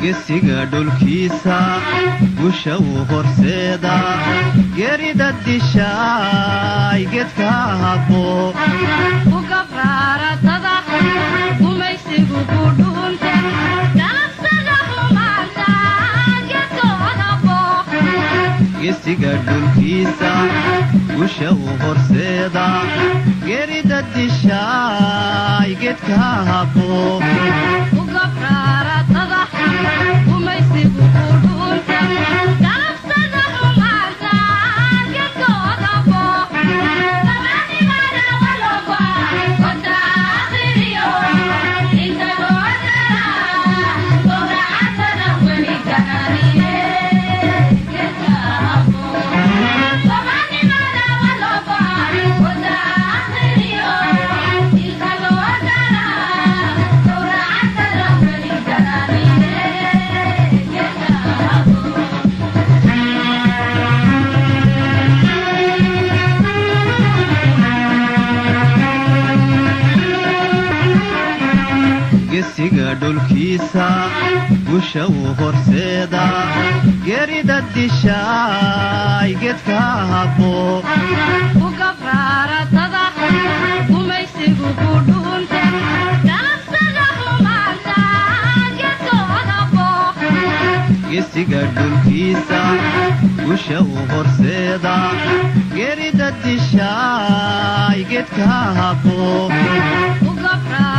Gesiga dhulkiisa gusha uu horseeda, geerida dishaay geedka habo. Ugabraaratada gumaysigu ku dhuunte, galabsada humaanta geedkooda bo. Gesiga dhulkiisa gusha uu horseeda, geerida dishaay geedka habo. Ugabraaratada gumaysigu ku dhuunte, galabsada humaanta geedkooda bo. Gabanimada waloba kotakhiriyo inta loo daraa gowracatada weli garaniye geedka habo. Gabanimada waloba kotakhiriyo inta loo daraa gowracatada weli garaniye geedka habo. Gesiga dhulkiisa gusha uu horseeda, geerida dishaay geedka habo. Ugabraaratada gumaysigu ku dhuunte, galabsada humaanta geedkooda bo. Gesiga dhulkiisa gusha uu horseeda, geerida dishaay geedka habo. Ugabraaratada.